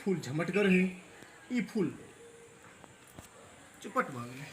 फूल झमटगर है, ई फूल चुपट भऽ गेलै।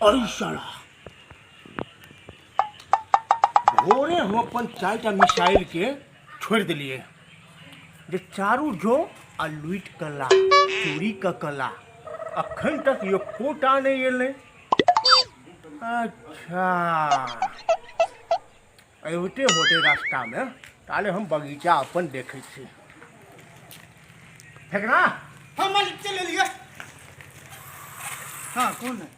अरे साला, भोरे हम अपन 4टा मिसाइल के छोड़ दिलिए जे चारू जो आ लूट कला चोरी क कला, अखन तक एकोटा नहीं एलै। अच्छा अबिते होते रास्ता में ताले हम बगीचा अपन देखै छी। फेकना हाँ मालिक चल एलियै। हाँ कौन है?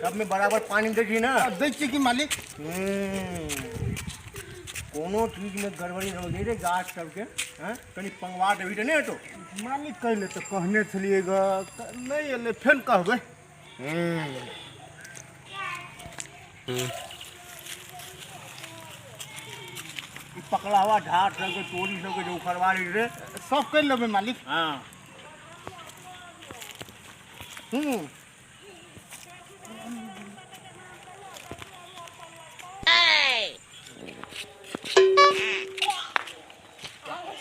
सब में बराबर पानी दै छी ना? दै छियै कि मालिक? कोनो चीज में गड़बड़ी नहि होइ रे गाछ सबके, हैं कनि पंगवा देबही तऽ नहि हेतौ। मालिक कहले तऽ कहने छलियै ग, नहि एलै फेर कहबै। ई पकड़ावा झाड़ सबके तोरी सबके जे उखड़वा लै रे सब करि लेबै मालिक। हाँ।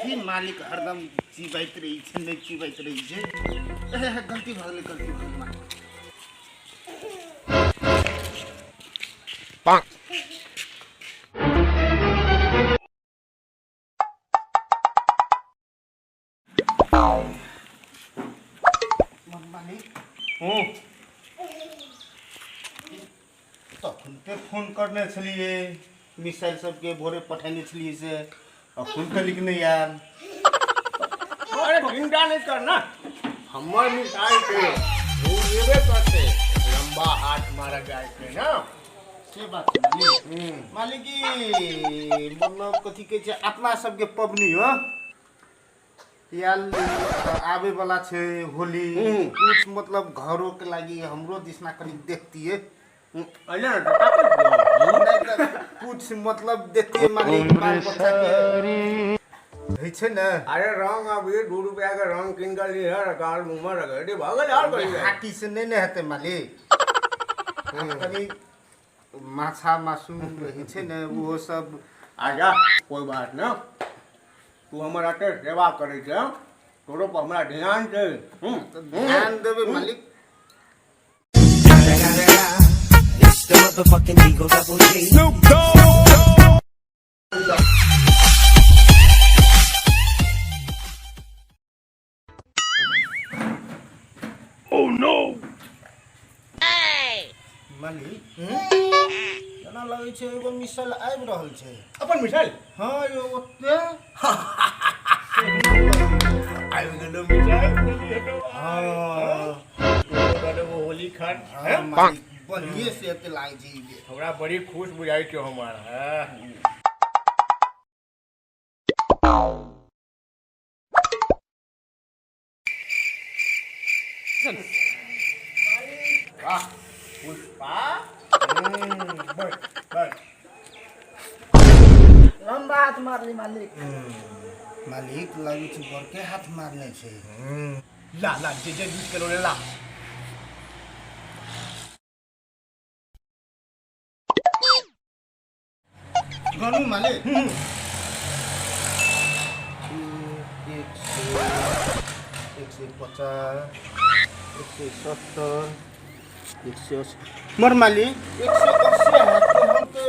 की मालिक हरदम चिबैत रहै छै, नहि चिबैत रहै छै। गलती भऽ गेलै, गलती भऽ गेलै मालिक। मालिक तखन ते फोन करने छलियै, मिसाइल सबके भोरे पठेने छलियै से अखन तक नहि आयल। अरे चिंता नहीं करना, हमर मिसाइल के वो एबे करते, लंबा हाथ मारा जाए के ना। से बात छै मालिक। मालिक ई मतलब कथी कहै छै, अपना सबके पबनी हो आयल आबे वाला छै होली, कुछ मतलब घरो के लागी हमरो दिसना कनी देखतियै। अरे ना, तो ताकत दो। नहि तऽ कुछ मतलब देखतियै मालिक, बाल बच्चा के होइ छै ने। अरे रंग अभी 2 रुपया के रंग किन के लिए रगाल मुँह में रगड़ दे, भऽ गेल यार कहीं। हाटी से नहि ने हेतै मालिक, कनी माछा मासु होइ छै ने ओहो सब। आजा कोई बात ना, तू हमर एते सेवा करै छै, तोरो पर हमरा ध्यान छै। ध्यान देबै मालिक। It's the motherfucking Eagle Double G. मालिक केना लगै छै एगो मिसाइल आबि रहल छै। अपन मिसाइल? हाँ यौ ओते आबि गेलो मिसाइल। हाँ। होली खान। हाँ, मालिक बढ़िए से एते लागै छै ई बेर। हमरा बड़ी खुश बुझाइ छै हमर। हाँ। वाह पुष्पा। बैठ बैठ। लंबा हाथ मारली मालिक। मालिक लगै छै बड़के हाथ मारने छै। ला ला जे जे 20 किलो ला। गनु मालिक। 100, 150, 170, 180। मर मालिक 180 है तो हम तो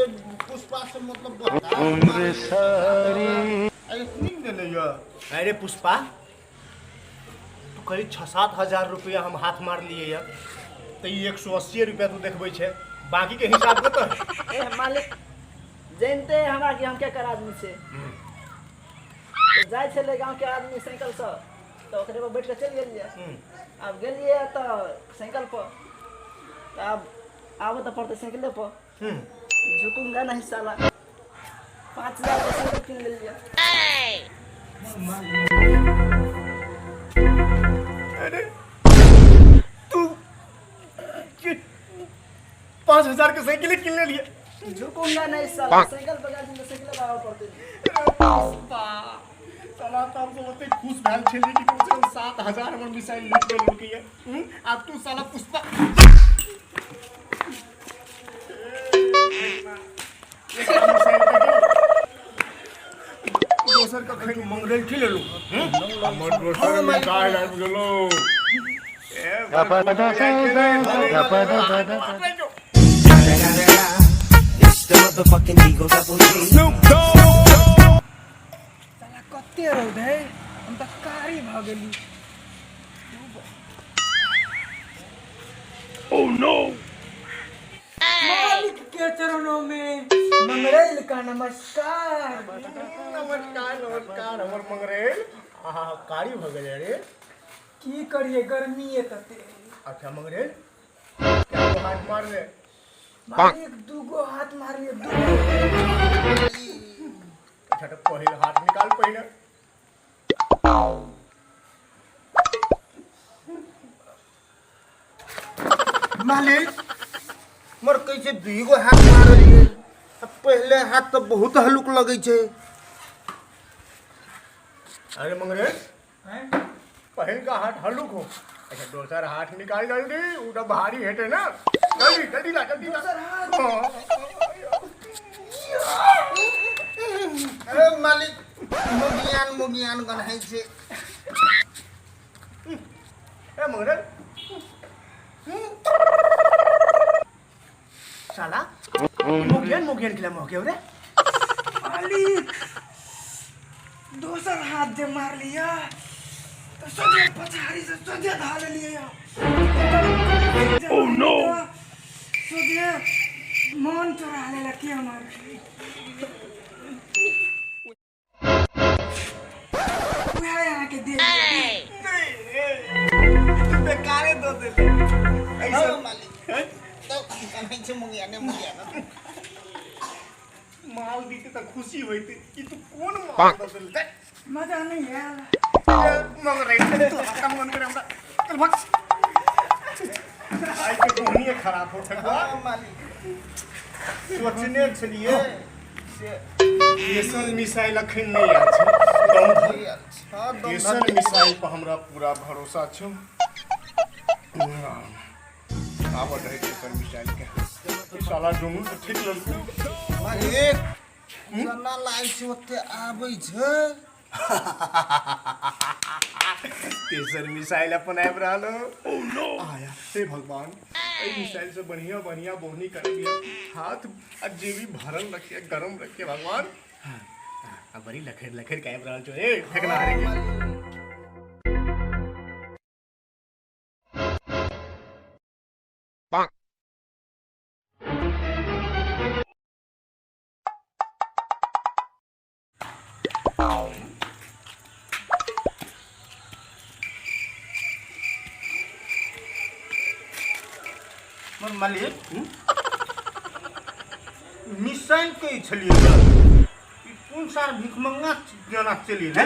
पुष्पा से मतलब उम्र सारी अरे नींद देने या। अरे पुष्पा तू करीब 6-7 हजार रुपया हम हाथ मार लिए या तो ई 180 रुपया तू देखबै छै, बाकी के हिसाब कतऽ है? ए मालिक जानते हमरा कि हम क्या कर आदमी छै। तो जाइ छलै गाँव के आदमी साइकिल से, तो ओकरे पर बैठ के चलि गेलियै। आब गेलियै तऽ साइकिल पर, तऽ आब आबऽ तऽ पड़तै साइकिले पर। झुकूंगा नहीं साला। 5000 के साइकिल कीन लेलियै। अरे तू 5000 के साइकिल कीन लेलियै? झुकूंगा नहीं साला, साइकिल पर जाइ छै तऽ साइकिले पर आबऽ पड़तै। साला तऽ हम सब ओते खुश भेल छलियै कि कम से कम 7000 हमर मिसाइल लूट के लेलकै। आब तू साला पुष्पा दोसर कखन मंगरेल की लेलू? हमर दोसर मिसाइल आबि गेलौ। It's the motherfucking Eagle Double G. साला कते रौद है, हम तऽ कारी भऽ गेली। मालिक के चरणों में मंगरेल का नमस्कार। नमस्कार नमस्कार हमर मंगरेल। आहा कारी भऽ गेलै रे। की करिए, गर्मी है तते। अच्छा मंगरेल, क्या गो हाथ मार ले? मालिक दूगो हाथ मारलिए, दूगो। अच्छा तो पहिल हाथ निकाल पहिले। मालिक मोर कैसे दुईगो हाथ मारलिए? पहले हाथ तो बहुत हलुक लगै छै। अरे मंगरेल, पहिल का हाथ हलुक हो, अच्छा दोसर हाथ निकाल जल्दी, उ तो भारी हेतै ना। जल्दी जल्दी ला, जल्दी ला। अरे मालिक मोगियान मोगियान गन्हाइ छै। ए मंगरेल, साला मोगियान मोगियान किला मोगिया रे। मालिक दोसर हाथ जे मार लिया तो सोझे पछाड़ी से सोझे धा लेलिए। ओह नो, सोझे मन चोरा लेलक की हमर। उएह अहाँके दे तू बेकारे दऽ देले। हाँ, मालिक तो गन्हाइ छै मोगियाने मोगियान। माल दीते तऽ खुशी होइते, ई तू कोन माल दऽ देले? मजा नहीं आयल। मंगरेल तू हका मन करे हमरा, चल भाग। आइ के बोहनिए खराब हो ठकुआ। हाँ, मालिक सोचने छलिए से तेसर मिसाइल अखन नहि आयल छै। दम धर। हाँ, दम धर। तेसर मिसाइल पर हमरा पूरा भरोसा छौ। आब रहै तेसर मिसाइल के। ई साला दुनू तऽ ठीक लगतौ। मालिक जना लागै छै ओते आबै छै। तेसर मिसाइल अपन आबि रहल हो। आया हे भगवान, एहि मिसाइल से बढ़िया बढ़िया बोहनी करबियै, हाथ आ जेबी भरल रखिए, गरम रखिए भगवान। आ बड़ी लखर लखर के आबि रहल छौ। ए फेकना रे। मोर मालिक मिसाइल कहै छलियै ग, ई कोन सार भिखमंगा जेना चलि एलै?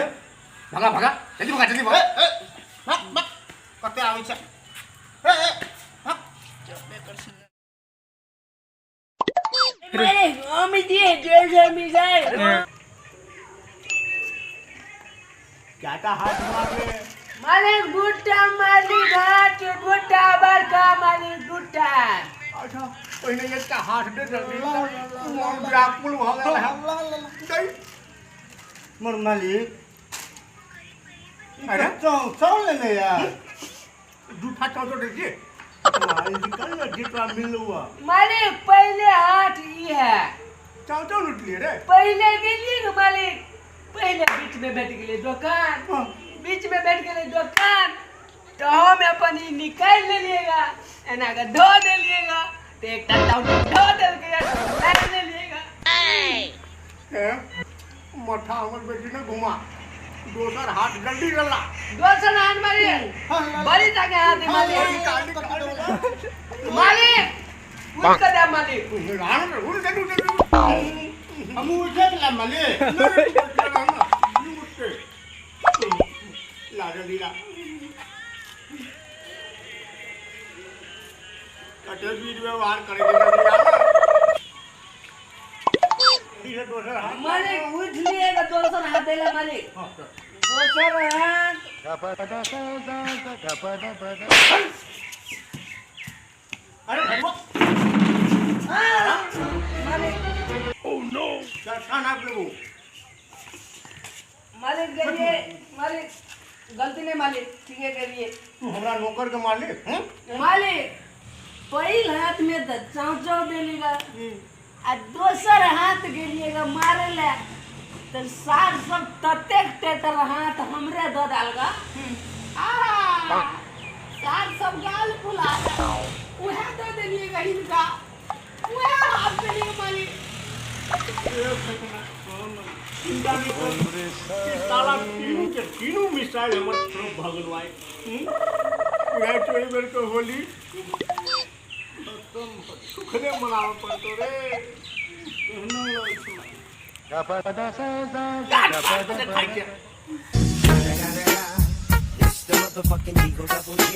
भगा भगा जल्दी भगा जल्दी भगा। ए, भाग, भाग, कते आबै छै? ए, ए, भाग। मालिक हम दिए डेढ़ मिसाइल। क्या हाथ मार ले? मालिक गुट्टा मारली, भात गुट्टा बड़का मालिक गुट्टा। अच्छा पहिने एकटा हाथ दे जल्दी, मन व्याकुल भऽ गेल है। दै। मोर मालिक अरे? चौ चौ लेने यार। जूठा चौ चौ देखिए माल निकल ना जितना मिल हुआ। मालिक पहले हाथ ई है। चौ चौ लूट लिए रे। पहले गेलिए ने मालिक, पहले बीच में बैठ गेले दुकान, हाँ। बीच में बैठ गेले दुकान, तऽ हम अपन ई निकालि लेलिएगा, एना कऽ धऽ देलिएगा, तऽ एकटा चाउ धऽ देलकै, मारि लेलिएगा। ए, मठा हमर बेटी ने घुमा, दोसर हाथ गड्डी गल्ला। दोसर हाथ मारिए, बड़ी ताके हाथ है मालिक। मालिक उठ कर दे मालिक। हम उठे ला मालिक। कटे बीर व्यवहार करे। मालिक उठ लिएगा, दोसर हाथ देला मालिक, दोसर हाथ। अरे मालिक। Oh no, चल आप लोगों। मालिक गलिए मालिक, गलती नहीं मालिक, ठीक है गलिए। तू हमरा नौकर के मालिक? मालिक पहिल हाथ में तो चाव चाव देलीगा आ दोसर हाथ गेलिएगा मारे ला तो सार सब ततेक टेटर हाथ हमरे दऽ डालगा, आ सार सब गाल फुला उहे दऽ देलिएगा हिनका, उहे हाथ देलिए मालिक। चिंता नहीं कर, साला तीनों के तीनों मिसाइल हमर तरफ भगलवाए। उहे चोरी बेर के होली सुखने मनावे पड़तो रे। It's the motherfucking Eagle Double G.